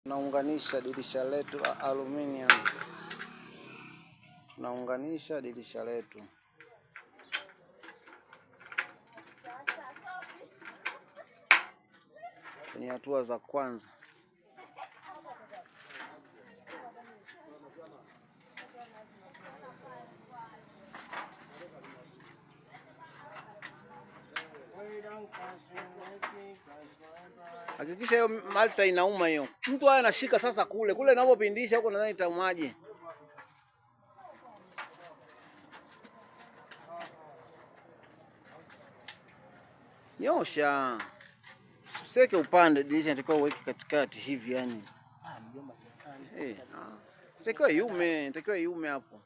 Tunaunganisha dirisha letu la aluminium, tunaunganisha dirisha letu. Kwenye hatua za kwanza. Hakikisha hiyo malta inauma hiyo. Mtu haya anashika sasa kule kule, inapopindisha huko nadhani itaumaje. Nyosha. Useke upande dirisha, inatakiwa uweke katikati hivi yani. Eh, inatakiwa iume, inatakiwa iume hapo.